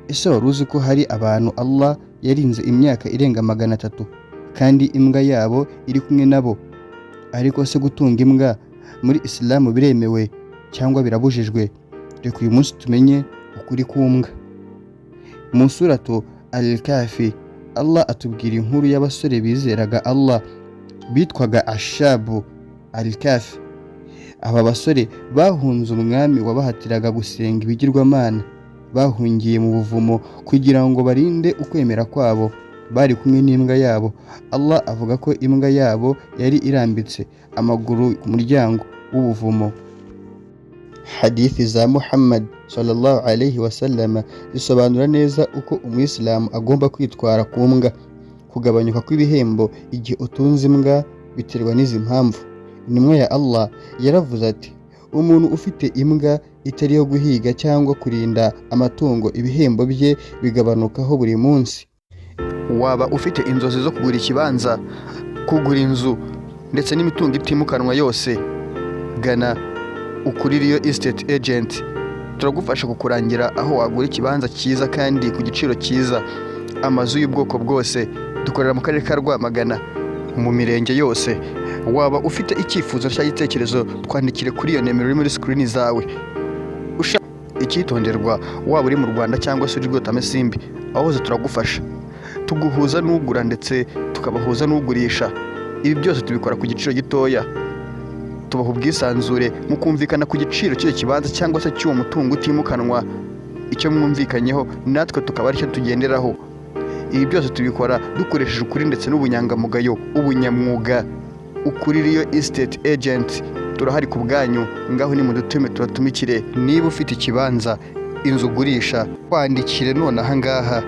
Ese wari uzi ko hari abantu Allah yarinze imyaka irenga 300 kandi imbwa yabo iri kumwe nabo? Ariko se gutunga imbwa muri Isilamu biremewe cyangwa birabujijwe? Reka uyu munsi tumenye ukuri ku mbwa. Mu Suratu Al-Kahfi, Allah atubwira inkuru y'abasore bizeraga Allah bitwaga Ashabu Al-Kahfi. Aba basore bahunze umwami wabahatiraga gusenga ibigirwamana. Bahungiye mu buvumo kugira ngo barinde ukwemera kwabo. Bari kumwe n'imbwa yabo. Allah avuga ko imbwa yabo yari irambitse amaguru ku muryango w'ubuvumo. Hadithi za Muhammad sallallahu alayhi wasallam zisobanura neza uko umuyisilamu agomba kwitwara ku mbwa. Kugabanyuka kw'ibihembo igihe utunze imbwa biterwa n'izi mpamvu. Intumwa ya Allah yaravuze ati: "Umuntu ufite imbwa itari iyo guhiga cyangwa kurinda amatungo, ibihembo bye bigabanukaho buri munsi." Waba ufite inzozi zo kugura ikibanza, kugura inzu ndetse n'imitungo itimukanwa yose? Gana Ukuri Real Estate Agent, turagufasha kukurangira aho wagura ikibanza cyiza kandi ku giciro cyiza, amazu y'ubwoko bwose. Dukorera mu karere ka Rwamagana mu mirenge yose. Waba ufite icyifuzo cyangwa igitekerezo? Twandikire kuri iyo nimero iri muri screen zawe. Icyitonderwa: waba uri mu Rwanda cyangwa se uri Rwotamasimbi, aho hose turagufasha, tuguhuza n'ugura ndetse tukabahuza n'ugurisha. Ibi byose tubikora ku giciro gitoya, tubaha ubwisanzure mu kumvikana ku giciro cy'icyo kibanza cyangwa se cy'uwo mutungo utimukanwa. Icyo mwumvikanyeho natwe tukaba aricyo tugenderaho. Ibi byose tubikora dukoresheje ukuri ndetse n'ubunyangamugayo, ubunyamwuga. Ukuri Real Estate Agent, turahari ku bwanyu. Ngaho nimudutume tubatumikire. Niba ufite ikibanza, inzu ugurisha, twandikire none aha ngaha.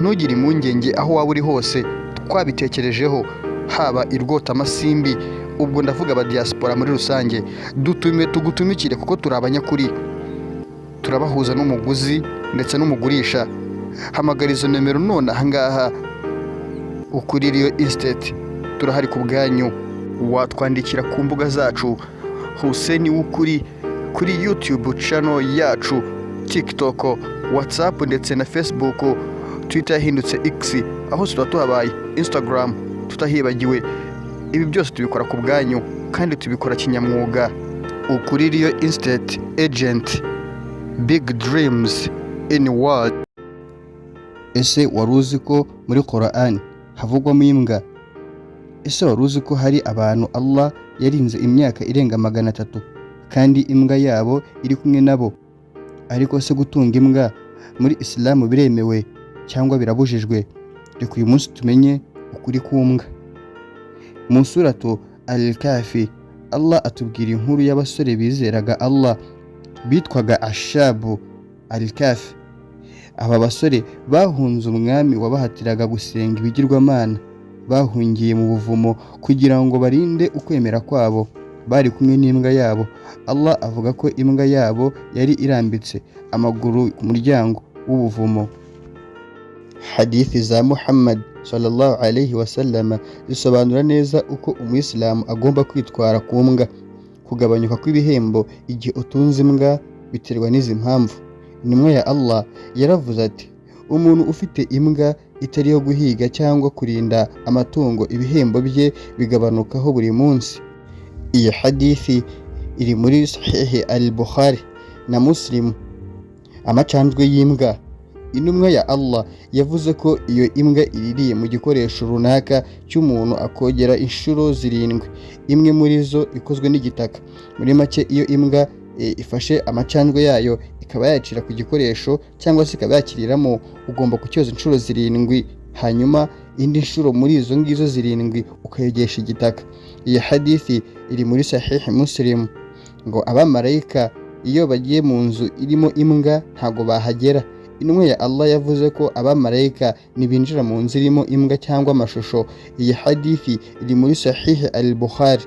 Ntugire impungenge, aho waba uri hose twabitekerejeho, haba i Rwotamasimbi, ubwo ndavuga aba diaspora muri rusange. Dutume tugutumikire kuko turi abanyakuri, turabahuza n'umuguzi ndetse n'umugurisha. Hamagara izo nimero none aha ngaha. Ukuri Real Estate, turahari ku bwanyu. Watwandikira ku mbuga zacu: Hussein W'ukuri kuri YouTube channel yacu, TikTok, WhatsApp ndetse na Facebook, Twitter yahindutse X, aho tuba tuhabaye, Instagram tutahibagiwe. Ibi byose tubikora ku bwanyu kandi tubikora kinyamwuga. Ukuri Real Estate Agent, big dreams in world. Ese wari uzi ko muri Quran havugwamo imbwa? Ese wari uzi ko hari abantu Allah yarinze imyaka irenga 300 kandi imbwa yabo iri kumwe nabo? Ariko se gutunga imbwa muri Isilamu biremewe cyangwa birabujijwe? Reka uyu munsi tumenye ukuri ku mbwa. Mu Suratu Al-Kahfi, Allah atubwira inkuru y'abasore bizeraga Allah bitwaga Ashabu Al-Kahfi. Aba basore bahunze umwami wabahatiraga gusenga ibigirwamana. Bahungiye mu buvumo kugira ngo barinde ukwemera kwabo. Bari kumwe n'imbwa yabo. Allah avuga ko imbwa yabo yari irambitse amaguru ku muryango w'ubuvumo. Hadithi za Muhammad sallallahu alayhi wasallam zisobanura neza uko umuyisilamu agomba kwitwara ku mbwa. Kugabanyuka kw'ibihembo igihe utunze imbwa biterwa n'izi mpamvu. Intumwa ya Allah yaravuze ati: "Umuntu ufite imbwa itari iyo guhiga cyangwa kurinda amatungo, ibihembo bye bigabanukaho buri munsi." Iyi hadithi iri muri Sahihi al Bukhari na Muslim. Amacandwe y'imbwa: Intumwa ya Allah yavuze ko iyo imbwa iririye mu gikoresho runaka cy'umuntu, akogera inshuro zirindwi, imwe muri zo ikozwe n'igitaka. Muri make, iyo imbwa ifashe amacandwe yayo ikaba yacira ku gikoresho cyangwa se ikaba yakiriramo, ugomba kucyoza inshuro zirindwi, hanyuma indi nshuro muri izo ngizo zirindwi ukayogesha igitaka. Iyi hadithi iri muri Sahihi Muslim. Ngo abamarayika iyo bagiye mu nzu irimo imbwa ntabwo bahagera. Intumwa ya Allah yavuze ko abamarayika ntibinjira mu nzu irimo imbwa cyangwa amashusho. Iyi hadithi iri muri Sahihi al Bukhari.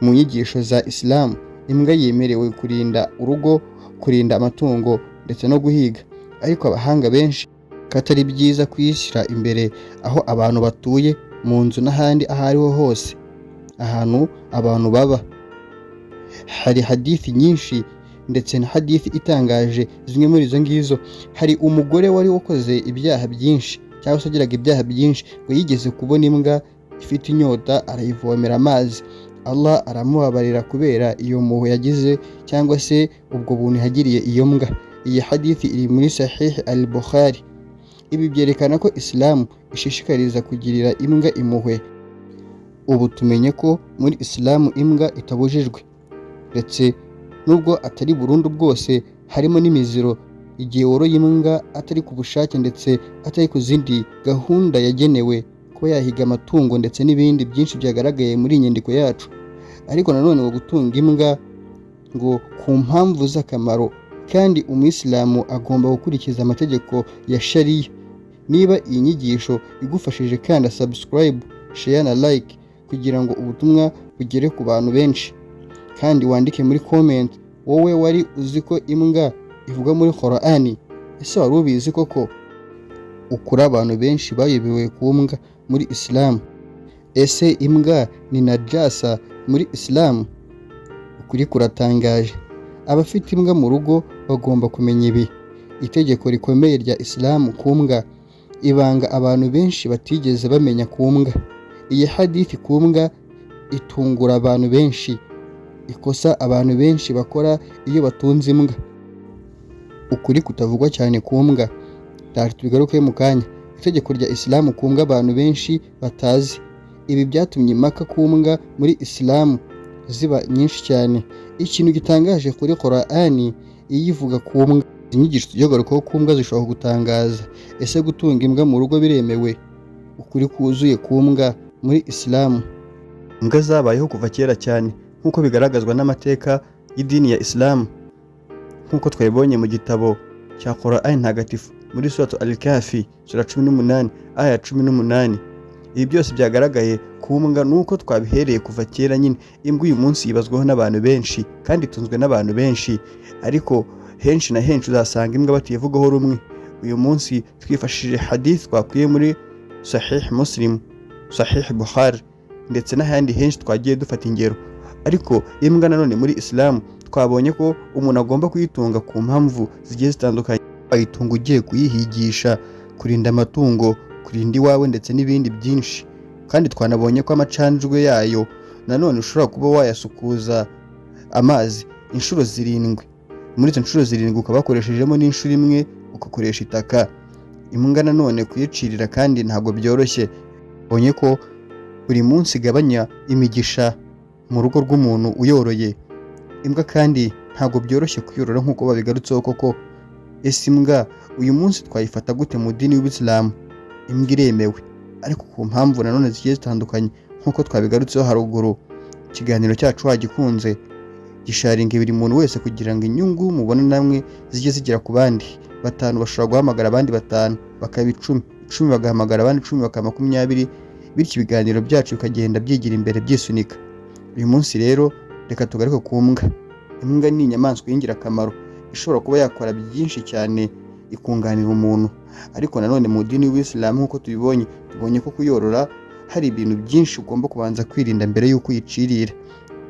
Mu nyigisho za Isilamu, imbwa yemerewe kurinda urugo, kurinda amatungo ndetse no guhiga, ariko abahanga benshi ko atari byiza kuyishyira imbere aho abantu batuye, mu nzu n'ahandi aho ariho hose ahantu abantu baba. Hari hadithi nyinshi Ndetse na hadithi itangaje zimwe muri izo ngizo, hari umugore wari wakoze ibyaha byinshi cyangwa se wagiraga ibyaha byinshi, ngo yigeze kubona imbwa ifite inyota arayivomera amazi, Allah aramubabarira kubera iyo mpuhwe yagize cyangwa se ubwo buntu yagiriye iyo mbwa. Iyi hadithi iri muri Sahih al Bukhari. Ibi byerekana ko Isilamu ishishikariza kugirira imbwa impuhwe. Ubu tumenye ko muri Isilamu imbwa itabujijwe, ndetse nubwo atari burundu bwose, harimo n'imiziro igihe woroye imbwa atari ku bushake ndetse atari ku zindi gahunda yagenewe kuba yahiga amatungo, ndetse n'ibindi byinshi byagaragaye muri iyi nyandiko yacu. Ariko nanone ngo gutunga imbwa ngo ku mpamvu z'akamaro, kandi umuyisilamu agomba gukurikiza amategeko ya Shariya. Niba iyi nyigisho igufashije, kanda subscribe, share na like kugira ngo ubutumwa bugere ku bantu benshi, kandi wandike muri comment: wowe wari uzi ko imbwa ivugwa muri Korani? Ese wari ubizi koko? Ukuri abantu benshi bayobewe ku mbwa muri Isilamu. Ese imbwa ni najasa muri Isilamu? Ukuri kuratangaje. Abafite imbwa mu rugo bagomba kumenya ibi: itegeko rikomeye rya Isilamu ku mbwa, ibanga abantu benshi batigeze bamenya ku mbwa. Iyi hadithi ku mbwa itungura abantu benshi, ikosa abantu benshi bakora iyo batunze imbwa, ukuri kutavugwa cyane ku mbwa. Ndaje tubigaruke mu kanya. Itegeko rya Isilamu ku mbwa abantu benshi batazi. Ibi byatumye impaka ku mbwa muri Isilamu ziba nyinshi cyane. Ikintu gitangaje kuri Korani iyivuga ku mbwa. Inyigisho tugiye kugarukaho ku mbwa zishobora kugutangaza. Ese gutunga imbwa mu rugo biremewe? Ukuri kuzuye ku mbwa muri Isilamu. Imbwa zabayeho kuva kera cyane nk'uko bigaragazwa n'amateka y'idini ya Isilamu, nk'uko twabibonye mu gitabo cya Korani ntagatifu muri Suratu Al-Kahfi, sura 18, aya 18. Ibi byose byagaragaye ku mbwa nuko twabihereye kuva kera nyine. Imbwa uyu munsi yibazwaho n'abantu benshi kandi itunzwe n'abantu benshi, ariko henshi na henshi uzasanga imbwa batayivugaho rumwe. Uyu munsi twifashishije hadith twakuye muri Sahih Muslim, Sahih Bukhari ndetse n'ahandi henshi twagiye dufata ingero. Ariko imbwa nanone muri Isilamu twabonye ko umuntu agomba kuyitunga ku mpamvu zigiye zitandukanye. Wayitunga ugiye kuyihigisha, kurinda amatungo, kurinda iwawe ndetse n'ibindi byinshi. Kandi twanabonye ko amacanjwe yayo nanone ushobora kuba wayasukuza amazi inshuro zirindwi, muri izo nshuro zirindwi ukaba wakoreshejemo n'inshuro imwe ugakoresha itaka. Imbwa nanone kuyicirira kandi ntabwo byoroshye. Bonye ko buri munsi igabanya imigisha mu rugo rw'umuntu uyoroye. Imbwa kandi ntabwo byoroshye kuyorora nk'uko babigarutseho koko. Ese imbwa uyu munsi twayifata gute mu dini y'Ubisilamu? Imbwa iremewe, ariko ku mpamvu nanone zigiye zitandukanye nk'uko twabigarutseho haruguru. Ikiganiro cyacu wagikunze, gisharinga buri muntu wese kugira ngo inyungu mubona namwe zijye zigera ku bandi. Batanu bashobora guhamagara abandi batanu bakaba 10, 10 bagahamagara abandi 10 bakaba 20, bityo ibiganiro byacu bikagenda byigira imbere byisunika. Uyu munsi rero reka tugaruke ku mbwa. Imbwa ni inyamaswa y'ingirakamaro ishobora kuba yakora byinshi cyane, ikunganira umuntu. Ariko nanone mu dini y'Ubisilamu nk'uko tubibonye, tubonye ko kuyorora hari ibintu byinshi ugomba kubanza kwirinda mbere y'uko uyicirira,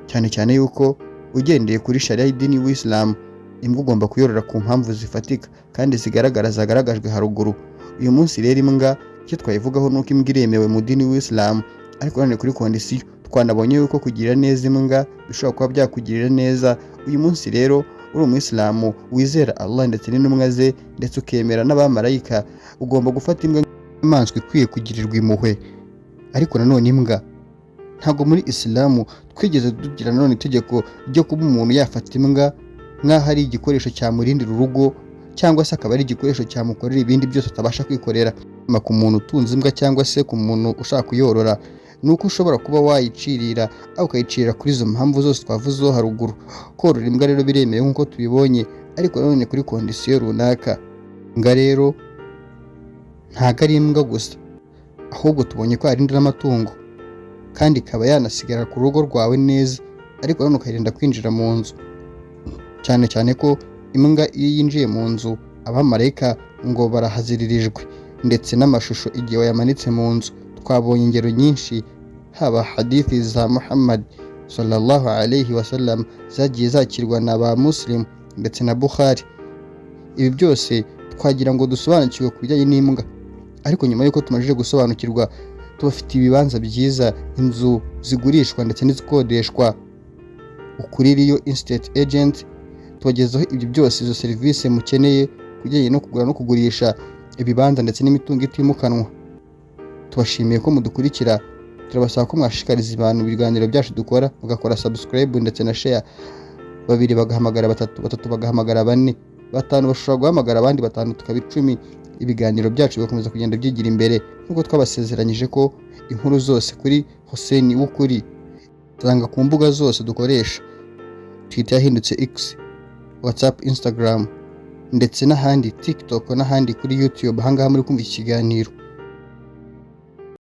cyane cyane yuko ugendeye kuri sharia y'idini y'Ubisilamu, imbwa ugomba kuyorora ku mpamvu zifatika kandi zigaragara zagaragajwe haruguru. Uyu munsi rero imbwa icyo twayivugaho ni uko imbwa iremewe mu dini y'Ubisilamu, ariko nanone kuri condition. Twanabonye yuko kugirira neza imbwa bishobora kuba byakugirira neza. Uyu munsi rero uri umuyisilamu wizera Allah ndetse n'intumwa ze, ndetse ukemera n'abamarayika, ugomba gufata imbwa nk'inyamaswa ikwiye kugirirwa impuhwe. Ariko nanone imbwa ntabwo muri Isilamu twigeze tugira nanone itegeko ryo kuba umuntu yafata imbwa nk'aho ari igikoresho cyamurindira urugo, cyangwa se akaba ari igikoresho cyamukorera ibindi byose atabasha kwikorera. Ku muntu utunze imbwa cyangwa se ku muntu ushaka kuyorora, ni uko ushobora kuba wayicirira, aho ukayicirira kuri izo mpamvu zose twavuzeho haruguru. Korora imbwa rero biremewe nk'uko tubibonye, ariko nanone kuri condition runaka. Imbwa rero ntabwo ari imbwa gusa, ahubwo tubonye ko yarinda n'amatungo, kandi ikaba yanasigara ku rugo rwawe neza, ariko nanone ukayirinda kwinjira mu nzu, cyane cyane ko imbwa iyo yinjiye mu nzu abamarayika ngo barahaziririjwe, ndetse n'amashusho igihe wayamanitse mu nzu. Twabonye ingero nyinshi, haba hadithi za Muhammad sallallahu alayhi wasallam zagiye zakirwa na ba Muslim ndetse na Bukhari. Ibi byose twagira ngo dusobanukirwe ku bijyanye n'imbwa, ariko nyuma y'uko tumajije gusobanukirwa, tubafitiye ibibanza byiza, inzu zigurishwa ndetse n'izikodeshwa. Ukuri Real Estate Agent tubagezaho ibyo byose, izo serivisi mukeneye ku bijyanye no kugura no kugurisha ibibanza ndetse n'imitungo itimukanwa. Tubashimiye ko mudukurikira. Turabasaba ko mwashishikariza abantu ibiganiro byacu dukora, mugakora subscribe ndetse na share. Babiri bagahamagara batatu, batatu bagahamagara bane, batanu bashobora guhamagara abandi batanu, tukaba 10. Ibiganiro byacu bigakomeza kugenda byigira imbere nk'uko twabasezeranyije ko inkuru zose kuri Hussein w'ukuri usanga ku mbuga zose dukoresha: Twitter yahindutse X, WhatsApp, Instagram ndetse n'ahandi, TikTok n'ahandi, kuri YouTube ahangaha muri kumva iki kiganiro.